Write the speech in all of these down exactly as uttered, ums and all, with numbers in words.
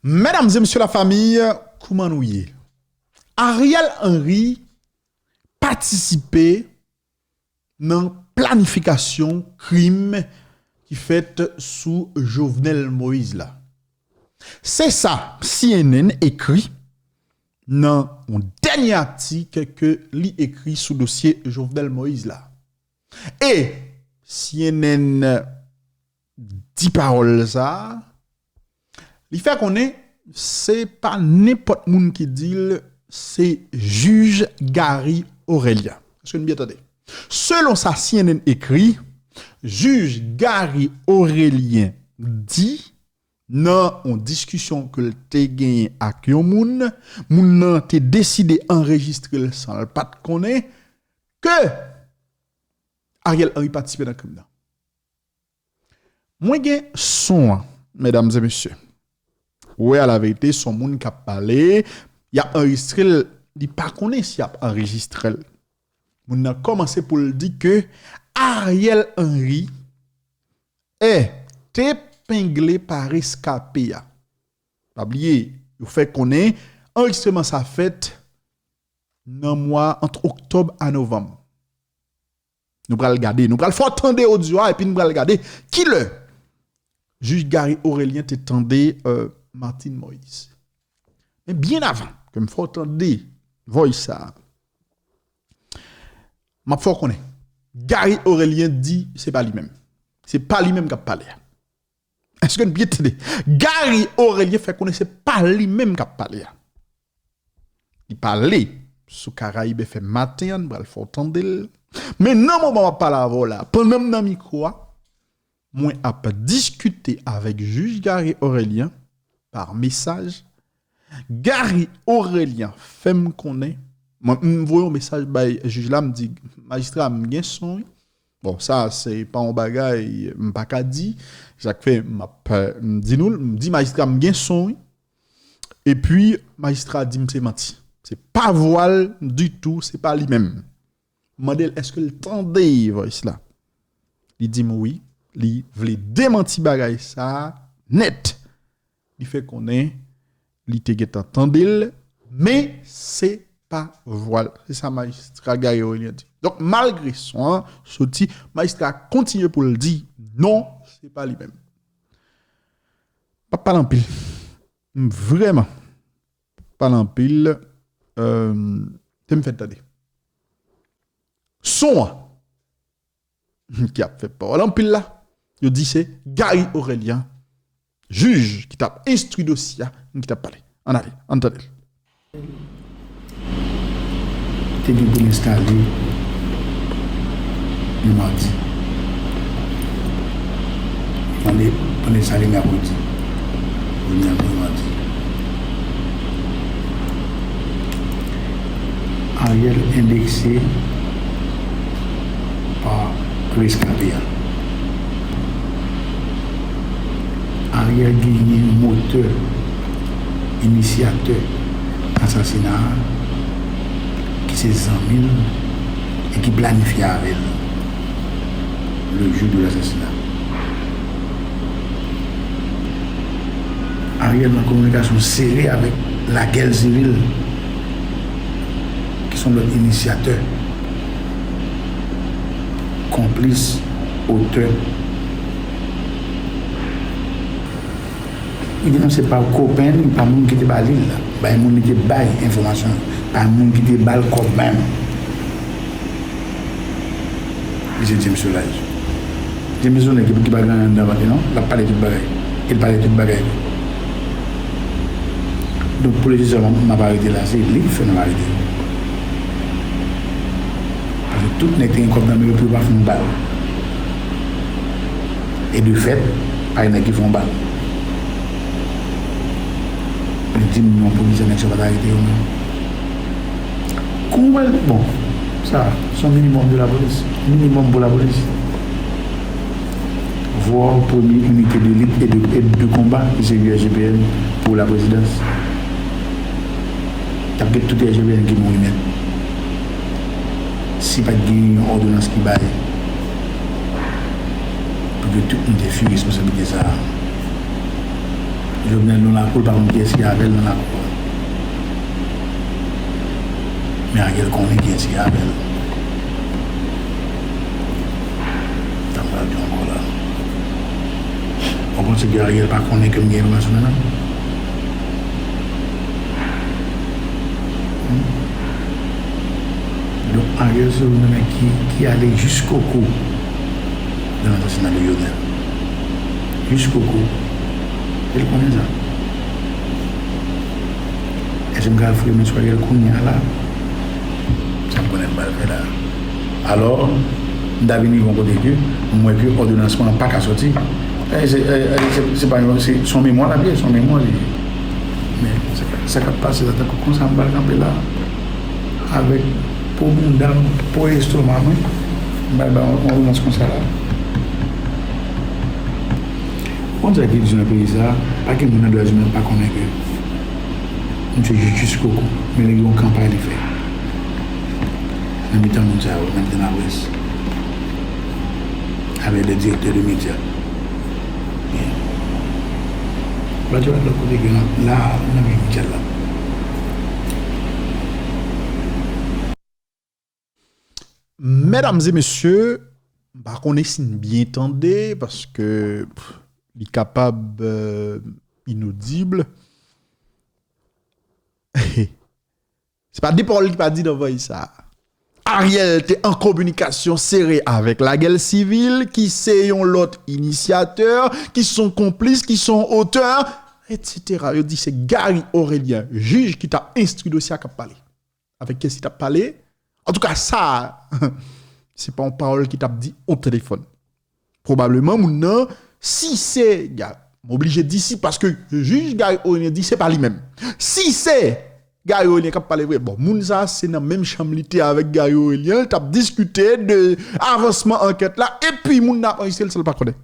Medam e mesye lafanmi, kouman nou ye? Ariel Henry patisipe nan planifikasyon krim ki fèt sou Jovenel Moïse la. Se sa C N N ekri nan yon dènye atik ke li ekri sou dosye Jovenel Moïse la. E C N N di pawòl sa a, li fè konnen se pa nenpòt moun ki di l, se jij Gary Orélien. Èske n byen tande? Selon sa C N N ekri, jij Gary Orélien di nan yon diskisyon ke l te genyen ak yon moun, moun nan te deside anrejistre l san l pa t konnen ke Ariel Henry patisipe nan krim nan. Mwen gen son an, medam e mesye. Ou wè, a la verite, se yon moun k ap pale, y ap anrejistre l, li pa konnen si y ap anrejistre l. Moun nan kòmanse pou l di ke Ariel Henry, e, te epengle pa reskape a. Pa bliye, yo fè konnen anrejistreman sa fèt nan mwa ant oktòb a novanm. Nou pral gade, nou pral fè w tande odyo a, epi nou pral gade kilè jij Gary Orélien te tande, euh, Martine Moïse. Men byen avan ke m fè w tande voice sa a, m ap fè w konnen, Gary Orélien di se pa li menm. Se pa li menm k ap pale a. Èske n byen tande? Gary Orélien fè konnen se pa li menm k ap pale a. Li pale sou Caraïbes F M maten an, m pral fè w tande l. Men nan moman m ap pale avè w la, pandan m nan mikwo a, mwen ap diskite avèk jij Gary Orélien pa mesaj. Gary Orélien fè m konnen, mwen, m voye yon mesaj bay jij la, m di, majistra, m gen son, wi. Bon, sa, se pa yon bagay m pa ka di. Sa k fè m ap, euh, m di nou l, m di majistra m gen son, wi. Epi, majistra di m se manti. Se pa vwa l ditou, se pa li menm. M mande l èske l tande voice la. Li di m wi, li vle demanti bagay sa a nèt. Li fè konnen li te gentan tande l, men se pa vwa l. Se sa majistra Gary Orélien di. Donk, malgre son an soti, majistra a kontinye pou l di non, se pa li menm. M p ap pale anpil. M vrèman p ap pale anpil. Euh, te m fè tande. Son an ki ap fè pawòl anpil la, yo di se Gary Orélien, jij ki t ap enstwi dosye a, ki t ap pale. Ann ale, ann tande l. Te gen pou l enstale nan madi. Pandan, pandan sa li mèkredi. Li mèkredi, madi. Ariel endekse pa reskape a. Ariel genyen motè, inisyatè asasina a, ki se zanmi l e ki planifye avè l le jour de l'assassinat. Ariel nan kominikasyon sere avèk Lagèl Sivil, ki se yon lòt inisyatè, konplis, otè. Li denonse pa kopen li, pa moun ki te ba li l la, bay moun li te bay enfòmasyon, pa moun ki te ba l kòb menm. Li se James Solages. James se yon nèg ki, ki pa gen anyen anndan vant li non, l ap pale tout bagay. E l pale tout bagay vre. Donk, pou li se sèlman m ap arete la, se li ki fè n ap arete l. Paske tout nèg te gen kòb nan men yo pou yo pa fè yon bal. E de fèt, pa gen nèg ki fè yon bal. Men di m non, polisye nèg sa yo pa t arete yo menm. Kouman w pral, bon, sa, se yon minimòm de lapolis. Minimòm pou lapolis. Vwa premye inite delit e de, e de konba ki sèvi S G P N pou laprezidans. T ap gen tout S G P N ki mouri nèt. Si pa t gen yon òdonans ki bay pou ke tout moun te fui responsablite sa a, Jovenel nan lakou, l pa konn kiyès ki avè l nan lakou a. Men Ariel konnen kiyès ki avè l. Sa m pral di ankò la. Ou panse ke Ariel pa konnen ke m gen enfòmasyon nan men m? Donk, Ariel se youn nan nèg ki, ki ale jiskoko nan asasina de Jovenel. Jiskoko. E l konnen sa. Èske m ka fouye men sou Ariel kounye a la? Sa m konnen m pral fè la. Alò, m ta vin rive yon kote ke m wè ke òdonans mwen an pa ka sòti. E se, e, e, se, se pa yon, se, se yon memwa l ap ye, se yon memwa li ye. Men, sa, sa k ap pase la, tankou konsa m pral kanpe la, avèk po bounda m, po estoma mwen, m pral bay yon, yon òdonans konsa la. Ou konn sa ki di nan peyi sa, pa gen moun nan dwa imen pa konnen ke misye jis, jis koko, men li gen yon kanpay li fè. Nan mitan moun sa yo, nan mitan laprès. Avèk de direktè de medya. Bati wè lòt kote gen la, nan men medya la. Medam e mesye, m pa konnen si n byen tande, paske, pff, li kapab, euh, inodib. Se pa de pawòl ki pa di nan vòy sa. Ariel te an kominikasyon sere avèk lagèl sivil, ki se yon lòt inisyatè, ki se yon konplis, ki se yon otè, et cetera. Yo di se Gary Orélien, jij ki t ap enstwi dosye a, k ap pale. Avèk kiyès li t ap pale? Antouka, sa, se pa yon pawòl ki t ap di o telefòn. Pwobableman, moun nan, si se, m oblije di si, paske jij Gary Orélien di se pa li menm. Si se Gary Orélien k ap pale vre, bon, moun sa, se nan menm chanm li te avèk Gary Orélien, l t ap diskite de avansman ankèt la, epi moun nan ap anrejistre l san l pa konnen.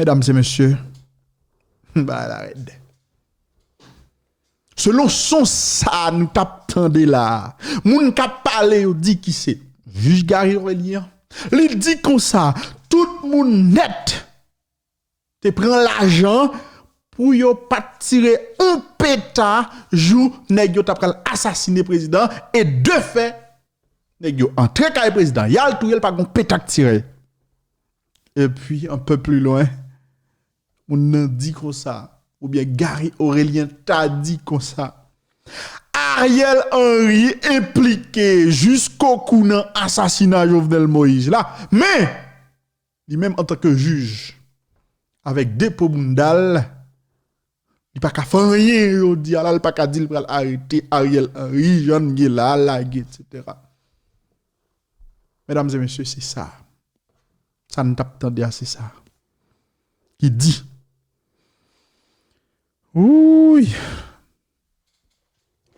Medam e mesye, bagay la rèd. Selon son sa nou t ap tande la a, moun k ap pale yo di ki se jij Gary Orélien, li di konsa, tout moun nèt te pran lajan pou yo pa t tire yon peta jou nèg yo t ap pral asasine prezidan, e de fè, nèg yo antre kay prezidan, y al touye l, pa gen yon peta k tire. Epi, un peu plus loin, moun nan di konsa, oubyen Gary Orélien ta di konsa, Ariel Henry enplike jiskokou nan asasina Jovenel Moïse la, men, li menm antanke jij, avèk de po bounda l, li pa ka fè anyen jodi a la, li pa ka di l pral arete Ariel Henry, jan n gen la, lage, et cetera. Medam e mesye, se sa. Sa n t ap tande a, se sa. Ki di, wouy,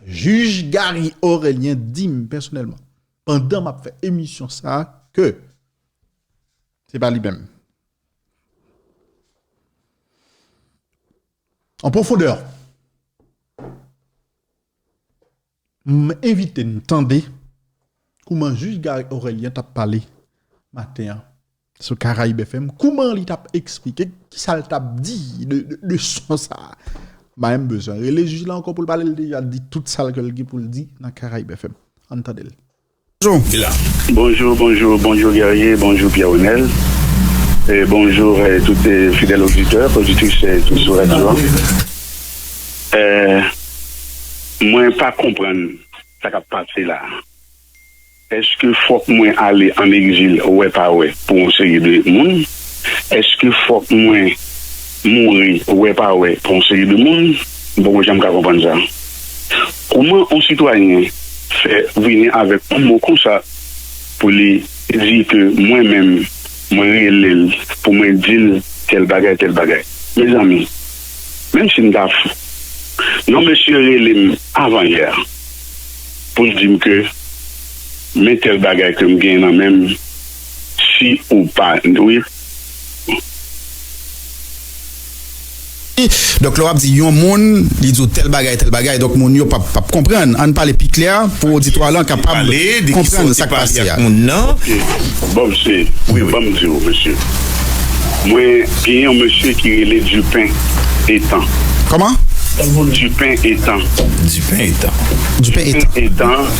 jij Gary Orélien di m pèsonèlman, pandan m ap fè emisyon sa, ke se pa li menm. An pwofondè, m envite n tande kouman jij Gary Orélien t ap pale maten an sou Caraïbes F M, kouman li t ap eksplike, kisa l t ap di de, de, de son sa a. M pa menm bezwen rele jij la ankò pou l pale, l deja di tout sa l ke l gen pou l di nan Caraïbes F M. Ann tande l. Bonjou. Bonjou, bonjou, bonjou Guerrier, bonjou Pierre Renel. E bonjou, eh, tout, eh, fidèl oditè, oditris, eh, ki sou radyo a. Eh, mwen pa konprann sa k ap pase la. Èske fòk mwen ale an egzil wè pa wè pou yon seri de moun? Èske fòk mwen mouri wè pa wè pou yon seri de moun? M poko janm ka konprann sa. Kouman yon sitwayen fè vini avèk yon mo konsa pou li di ke mwen menm, mwen rele l pou mwen di l tèl bagay, tèl bagay? Mezanmi, menm si m ta fou, yon mesye rele m avan yè pou l di m ke men tèl bagay ke m gen nan men m, si ou pa, wi. Donk, lè w ap di yon moun, li di w tèl bagay, tèl bagay, donk moun yo p ap, p ap konprann. Ann pale pi klè pou oditwa lan kapab konprann sa k pase a. Ban m di w, mesye. Mwen gen yon mesye ki rele Dupin Etan. Kòman? Dupin Etan. Dupin Etan. Dupin Etan. Etan,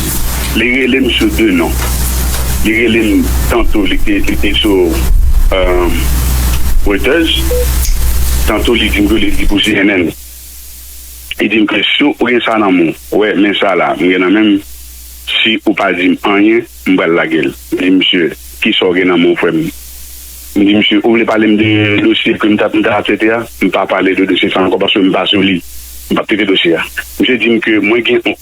li rele m sou de non. Li rele m tanto li te, li te sou euh, Reuters, tanto li di m ke li di pou C N N. Li di m ke si w gen sa nan men w, wè, men sa la, m gen nan men m, si ou pa di m anyen, m pral lage l. M di misye, kisa w gen nan men w, frè m? M di misye, ou vle pale m de dosye ke m t ap, m t ap trete a? M pa pale de dosye sa ankò paske m pa sou li. M p ap trete dosye a. Misye di m ke mwen gen yon,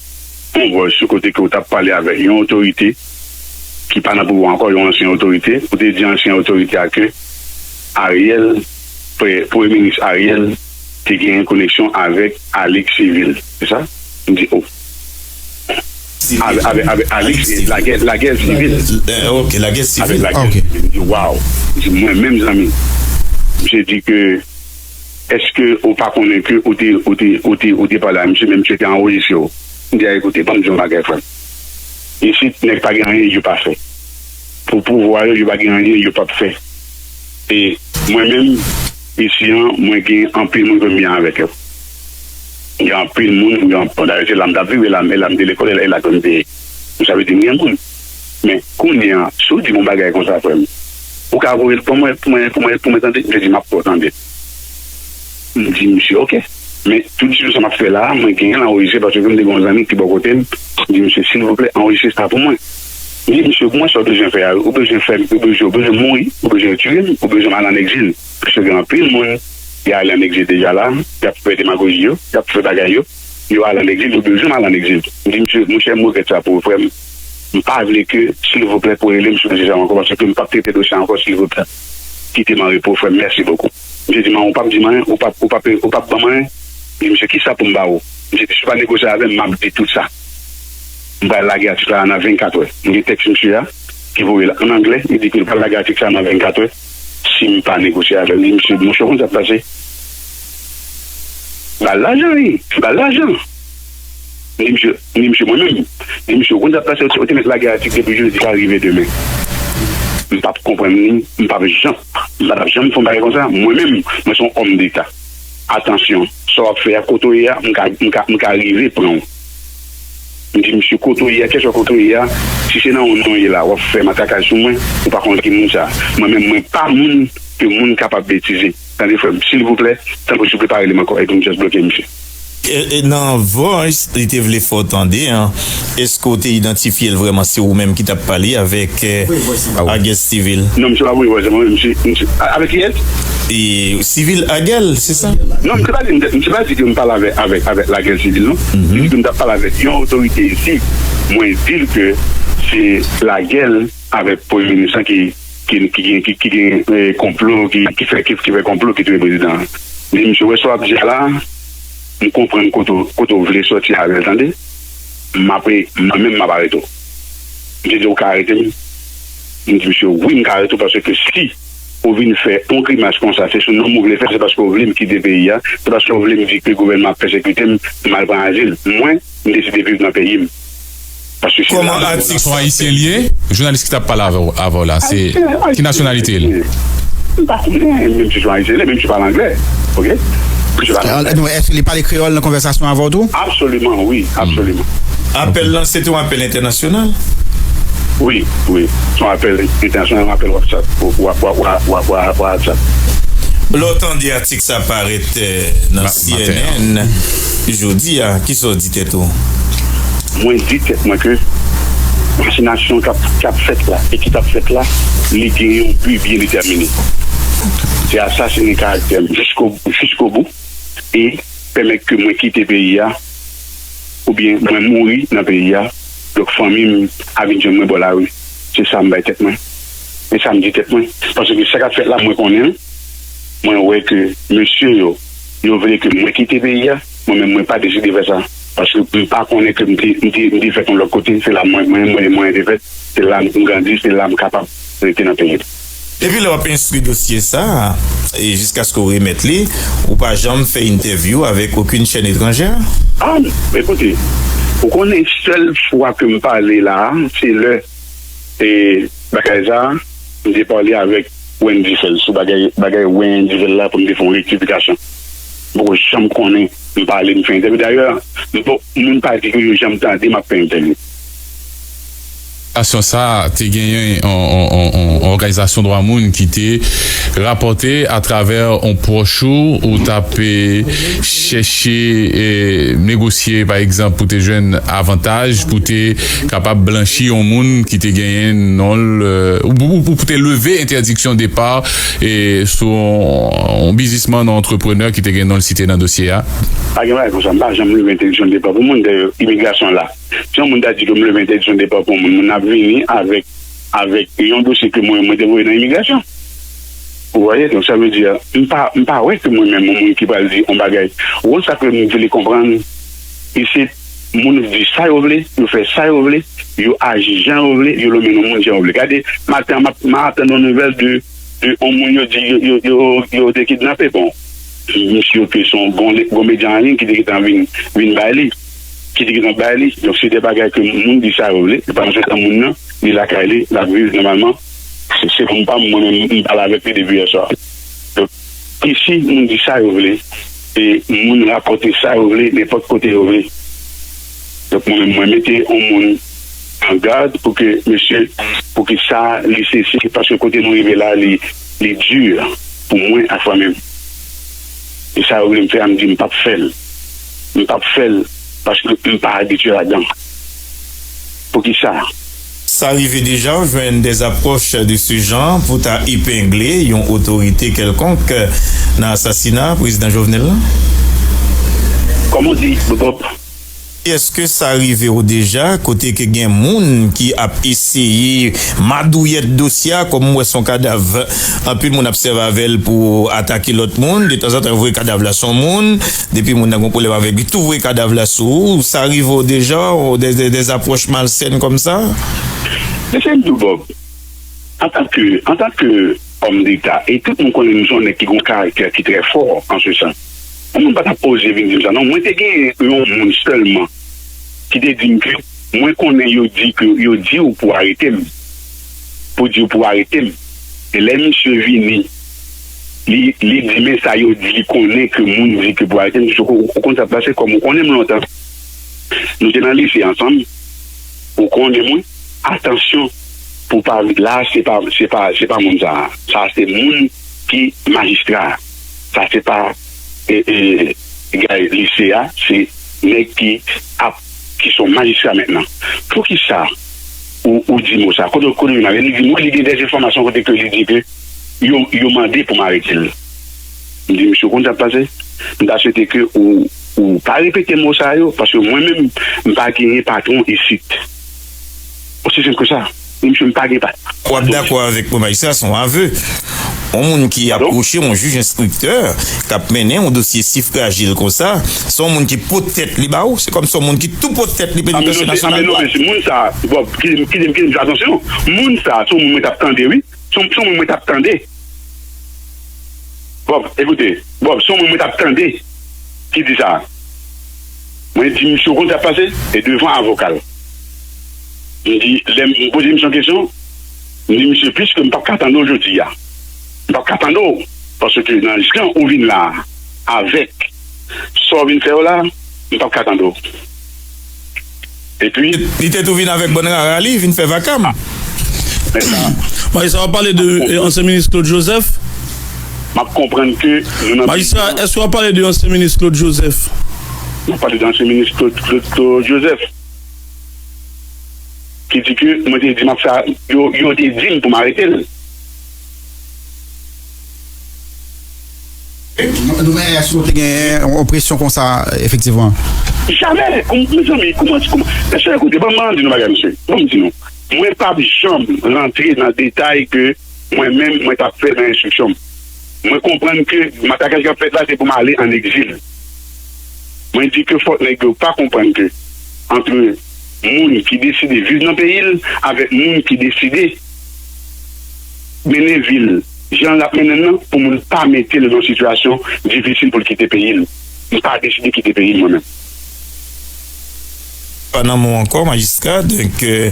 yon vòy sou kote ke w t ap pale avèk yon otorite ki pa nan pouvwa ankò, yon ansyen otorite. Ou te di ansyen otorite a ke Ariel, pre- premye minis Ariel, te gen koneksyon avèk Alix Civil. Se sa? M di, oh. Avèk, avèk, avèk Alix, lagè, lagè sivil. Eh, ok, lagè Avèk sivil. lagè Ok. sivil. M di, waw. M di, mwen menm, zanmi. Misye di ke, èske ou pa konnen ke ou te, ou te, ou te, ou te pale a misye, men misye te anrejistre w? M di, a, ekoute, ban m di yon bagay, frè m. Isit, nèg pa gen anyen yo pa fè. Pou pouvwa yo, yo pa gen anyen yo p ap fè. E mwen menm, isi an, mwen gen anpil moun ke m byen avèk yo. Gen anpil moun, gen anpil, dayè se la m t ap viv, e la, e la m te lekòl, e la, e la ke m te ye. Sa vle di m gen moun. Men, kounye a, si w di m yon bagay konsa, frè m, ou ka voye l pou mwen, pou mwen, pou mwen, pou mwen tande? M te di, m ap fè w tande. M di misye, ok. Men, tout diskusyon sa m ap fè la a, mwen genyen l anrejistre paske m te gen yon zanmi ki bò kote m. M di misye, silvouplè, anrejistre sa pou mwen. M di misye, pou mwen, sa w bezwen fè a, ou bezwen fè m, ou bezwen, ou bezwen mouri, ou bezwen tiye m, ou bezwen m al ann egzil. Paske gen anpil moun ki ale ann egzil deja la, y ap fè demagoji yo, y ap fè bagay yo, yo ale ann egzil, yo bezwen m al ann egzil. M di misye, monchè, m regrèt sa pou ou, frè m. M pa vle ke, silvouplè, pou rele m sou dosye sa ankò, paske m p ap trete dosye a ankò, silvouplè. Kite m an repo, frè m, mèsi bokou. Misye di m, ou p ap di m anyen, ou p ap, ou p ap, ou p ap ban m anyen. M di misye, kisa pou m ba ou? Misye di, si w pa negosye avè m, m ap di tout sa. M pral lage atik la nan vennkat è. M gen tèks misye a, ki voye l an anglè, li di ke l pral lage atik sa nan vennkat è. Si m pa negosye avè l, m di misye, monchè, ou konn sa k pase? Ba l lajan, wi, ba l lajan. M di misye, m di misye, mwen menm, m di misye, ou konn sa k pase, ou te, ou te mèt lage atik depi jodi, sa rive demen. M p ap konprann li, m p ap janm, m pa t ap janm fè yon bagay konsa. Mwen menm, mwen se yon òm deta. Atansyon, sa w ap fè a, kote w ye a, m ka, m ka, m ka rive pran w. M di misye, kote w ye a, kèlkeswa kote w ye a, si se nan yon non w ye la, w ap fè matrakaj sou mwen, ou pa konn ki moun sa. Mwen menm, mwen pa moun ke moun kapab betize. Tande, frè m, silvouplè, tanpri, souple, pa rele m ankò, epi m just bloke misye. E, e nan voice li te vle fè w tande an, èske w te idantifye l vrèman, se ou menm ki t ap pale avèk eh, August Civil? Non, misye pa voye vòs mwen, misye, misye, a- avèk kiyès? E Civil Agel, se sa? Non, misye pa di, misye pa di ke m pale avèk, avèk, avèk lagè sivil, non. Li di ke m t ap pale avèk yon otorite isi, mwen di l ke se lagè avèk premye minis lan ki, ki, ki gen, ki, ki gen eh, konplo, ki, ki fè, ki, ki fè konplo, ki touye prezidan an. Li di, misye, wè sa w ap di a la, m konprann kote w, kote w vle sòti avè l, tande? M ap, mwen menm, m ap arete w. Misye di, ou ka arete m? M di, misye, wi, m ka arete w, paske si ou vin fè yon grimas konsa, se sou non m ou vle fè, se paske w vle m kite peyi a, se paske w vle m di ke gouvènman ap pèsekite m, m al pran azil. Mwen, m deside viv nan peyi m. Paske se Kòman la- atik Se yon Ayisyen li ye? Jounalis ki t ap pale avè w, avè w la, se ki nasyonalite l? M pa konnen, menm si se yon Ayisyen, menm si se pa anglè. Ok? Menm si se pa Ah, nou, èske li pale kreyòl nan konvèsasyon avè w tou? Absoliman, wi, absoliman. Apèl lan, se te yon apèl entènasyonal? Wi, wi. Se yon apèl entènasyonal, yon apèl WhatsApp. Wa- wa- wa- wa- wa- WhatsApp. Lè w tande atik sa parèt eh, nan Ma- maten an. C N N jodi a, kisa w di tèt ou? Mwen di tèt mwen ke machinasyon k ap, k ap fèt la e ki t ap fèt la, li gen yon bi byen detèmine. Se asasinen karaktè m jisko, jiskobou e pèmèt ke mwen kite peyi a oubyen mwen mouri nan peyi a. Donk, fanmi m a vin jwenn mwen bò lari. Se sa m bay tèt mwen. E sa m di tèt mwen. Paske sa k ap fèt la, mwen konnen l. Mwen wè ke mesye yo, yo vle ke mwen kite peyi a. Mwen menm, mwen pa deside fè sa. Paske m pa konnen ke m te, m te, m te fèt yon lòt kote. Se la mwen, mwen, mwen, mwen te fèt. Se la m grandi, se la m kapab rete nan peyi m. Depi lè w ap enstwi dosye sa a, e jiskaske w remèt li, ou pa janm fè entèvyou avèk okenn chèn etranjè? Ah, ekoute, ou konnen sèl fwa ke m pale la a, se lè e bagay sa a, m te pale avèk Wendy fè l, sou bagay, bagay Wendy fè l la pou m te fè yon rektifikasyon. M poko janm konnen, m pale, m fè entèvyou. Dayè, m po, moun pa di ke yo janm tande m ap fè entèvyou. Sitiyasyon sa a, te genyen yon, yon, yon, yon òganizasyon dwa moun ki te rapòte atravè yon pwòch ou, ou t ap, eh, chèche, eh, negosye, pa egzanp, pou te jwenn avantaj, pou te kapab blanchi yon moun ki te genyen non l, eh, ou, ou, ou pou te leve entèdiksyon depa, eh, sou yon, yon biznismann, yon antreprenè ki te gen non l site nan dosye a? Pa gen bagay konsa, m pa janm leve entèdiksyon depa pou moun, dayè, imigrasyon la. Si yon moun ta di ke m leve entèdiksyon depa pou moun, moun nan ap vini avèk, avèk yon dosye ke mwen, mwen te voye nan imigrasyon. Ou wè, donk sa vle di, m pa, m pa wè ke mwen menm, yon moun ki pral di yon bagay. Ou konn sa ke m vle konprann? Isit, moun di sa yo vle, yo fè sa yo vle, yo aji jan yo vle, yo lonmen non moun jan yo vle. Gade, maten, m ap, m ap tann yon nouvèl de, de yon moun yo di, yo, yo, yo, yo te kidnape. Bon, misye yo te se yon bon, bon medya an liy ki te gentan vin, vin bay li, ki te gentan bay li. Donk, se de bagay ke moun di sa yo vle, li pa nan sèten moun nan, li lakay li, l ap viv nòmalman. Se, se moun pa m, mwen menm, m pale avèk li depi yè swa. Donk, isi, moun di sa yo vle, e moun rapòte sa yo vle, nenpòt kote yo vle. Donk, mwen menm, mwen mete yon moun an gad pou ke, mesye, pou ke sa, li sese, paske kote nou rive la, li, li di pou mwen ak fanmi m. E sa yo vle m fè a, m di m p ap fè l. M p ap fè l paske m pa abitye ladan. Poukisa? Sa rive deja w jwenn des approches de ce genre pou ta epengle yon otorite kèlkonk nan asasina Prezidan Jovenel lan? Kòman w di, Bob? Èske sa rive w deja kote ke gen moun ki ap eseye madouyèt dosye a, kòm m wè se yon kadav, anpil moun ap sèvi avè l pou atake lòt moun, detanzantan yo voye kadav la sou yon moun, depi moun nan gen yon pwoblèm avèk li, tou voye kadav la sou ou, sa rive w deja, w, des, des, des approches malsaines comme ça? Mesye, m di w, Bob, antanke, antanke òm deta, e tout moun konnen m se yon nèg ki gen yon karaktè ki trè fò an se sans. Yon moun pa t ap oze vin di m sa, non. Mwen te gen yon moun sèlman ki te di m ke mwen konnen yo di ke, yo di w pou arete m. Pou di w pou arete m. E lè misye vini, li, li di men sa yo di, li konnen ke moun di ke pou arete m. Misye, ou, ou konn sa k pase, kòm ou konnen m lontan. Nou te nan lise ansanm, ou konnen mwen, atansyon pou pa, la, se pa, se pa, se pa moun sa a. Sa a se moun ki majistra. Sa se pa, e, e, gay lise a, se nèg ki ap, ki se yon majistra mentnan. Poukisa ou, ou di mo sa? Kote, kote w vin avè l? Li di mwen, li gen des enfòmasyon kote ke li di ke yo, yo mande pou m arete l. M di, "Misye, ou konn sa k pase? M ta swete ke ou, ou pa repete mo sa yo, paske mwen menm, m pa genyen patwon isit." Osi senp ke sa. M di, "Misye, m pa gen patwon." W ap dakò avèk mwen, majistra, se yon avè. Yon moun ki apwoche yon jij enstriktè k ap mennen yon dosye si frajil konsa, se yon moun ki pot tèt li ba ou, se kòm se yon moun ki tou pot tèt li pou edikasyon nasyonal. Anben non, mesye, moun sa, bon, kite m, kite m, kite m, atansyon, moun sa, se yon moun mwen t ap tande, wi. Se yon, se yon moun mwen t ap tande. Bob, ekoute, Bob, se yon moun mwen t ap tande ki di sa. Mwen di misye, ou konn sa k pase? E devan avoka l. M di, lè m poze misye yon kesyon, m di, "Misye, piske m p ap ka tande w jodi a. M p ap ka tande w, paske nan jan ou vin la a, avèk sa w vin fè yo la, m p ap ka tande w." Epi? Li te tou vin avèk bann rara li, vin fè vakam. Men sa, majistra, w ap pale de, eh, ansyen minis Claude Joseph? M ap konprann ke nou nan... Majistra, èske w ap pale de ansyen minis Claude Joseph? M ap pale de ansyen minis Claude, Claude, Claude Joseph, ki di ke mwen te di m ap fè, yo, yo te di m pou m arete l. Nou, men èske w te gen yon presyon konsa, efektivman? Jamè! Kòm, mezanmi, kòman, kòman, mesye, ekoute, ban m, ban m di nou bagay, mesye. Ban m di nou. Mwen p ap janm rantre nan detay ke mwen menm, mwen t ap fè nan enstriksyon m. Mwen konprann ke matakaj k ap fèt la, se pou m ale ann egzil. Mwen di ke fòk nèg yo pa konprann ke ant moun ki deside viv nan peyi l avèk moun ki deside mennen vi l jan l ap mennen l nan, pou moun pa mete l nan yon sitiyasyon difisil pou l kite peyi l. M pa deside kite peyi m, mwen menm. Pa nan men w ankò, majistra, donk, euh,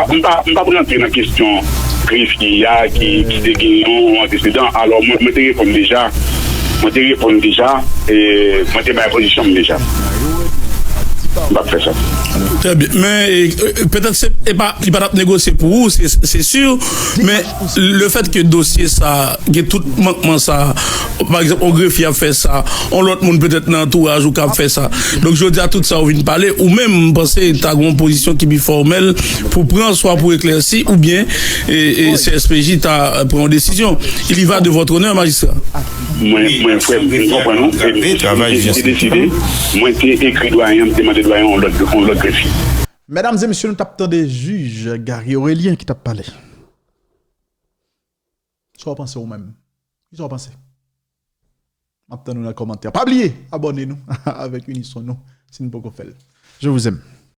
pa, m pa, m p ap rantre nan kesyon grefye a ki, ki te gen yon antesedan. Alò, mwen, mwen te reponn deja. Mwen te reponn deja. E mwen te bay pozisyon m deja. M p ap fè sa. Trè byen. Men e, e, petèt se e pa, li pa t ap negosye pou ou, se, se si. Men le fèt ke dosye sa gen tout mankman sa, pa egzanp, yon grefye ap fè sa, yon lòt moun petèt nan antouraj ou k ap fè sa. Donk, jodi a, tout sa ou vin pale, ou menm, m panse ta gen yon pozisyon ki pi fòmèl pou pran, swa pou eklèsi, oubyen e, e, C S P J ta pran yon desizyon. Il y va de votre honneur, majistra. Mwen, mwen, frè m, m konprann ou. E m te deside, mwen te ekri dwayen, m te mande dwayen yon lòt, yon lòt grefye. Medam e mesye, nou t ap tande jij Gary Orélien ki t ap pale. Sa w panse ou menm? Kisa w panse? M ap tann ou nan kòmantè. Pa bliye abòne nou avèk Unison nou si n poko fè l. Je vous aime.